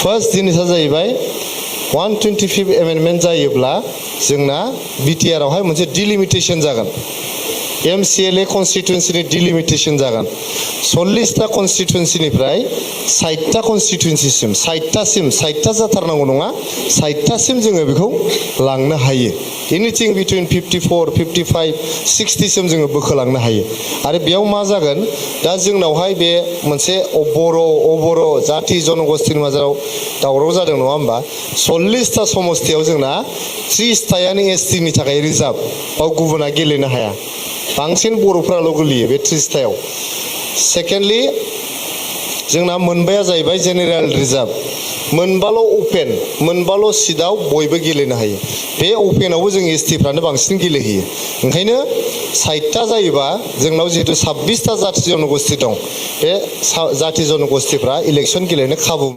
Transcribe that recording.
first जिनिसा जाहैबाय 125 amendment जायोब्ला जोंना बिटिआर आवहाय मोनसे डिलिमिटेशन जागोन एमसिएलए कन्स्टिट्युएन्सिनि डिलिमिटेशन जागोन 40टा कन्स्टिट्युएन्सिनिफ्राय 60टा कन्स्टिट्युएन्सिसिम 60टा जाथारनांगौ नङा 60टासिम जोङो बेखौ लांनो हायो एनिथिं बिटुइन 54 55 60 सिम जोङो बोखोलांनो हायो आरो बेयाव मा जागोन दा जोंनावहाय बे मोनसे बर' जाति जनगोष्ठीनि माजाराव दावराव जादों नङा होमबा 40टा समस्थियाव जोंना 30टायानो एसटिनि थाखाय रिजार्भ बाव गुबुना गेलेनो हाया बांसिन बर'फोराल' गोलैयो बे 30टायाव सेकेन्डलि जोंना मोनबाया जाहैबाय जेनेरेल रिजार्भ मोनबाल' अपेन मोनबाल' सिटआव बयबो गेलेनो हायो बे अपेनावबो जों एसटिफ्रानो बांसिन गेलेहैयो ओंखायनो 60टा जायोबा जोंनाव जिहेतु 26टा जाति जनगोष्ठी दं बे जाति जनगोष्ठीफ्रा इलेक्सन गेलेनो खाबु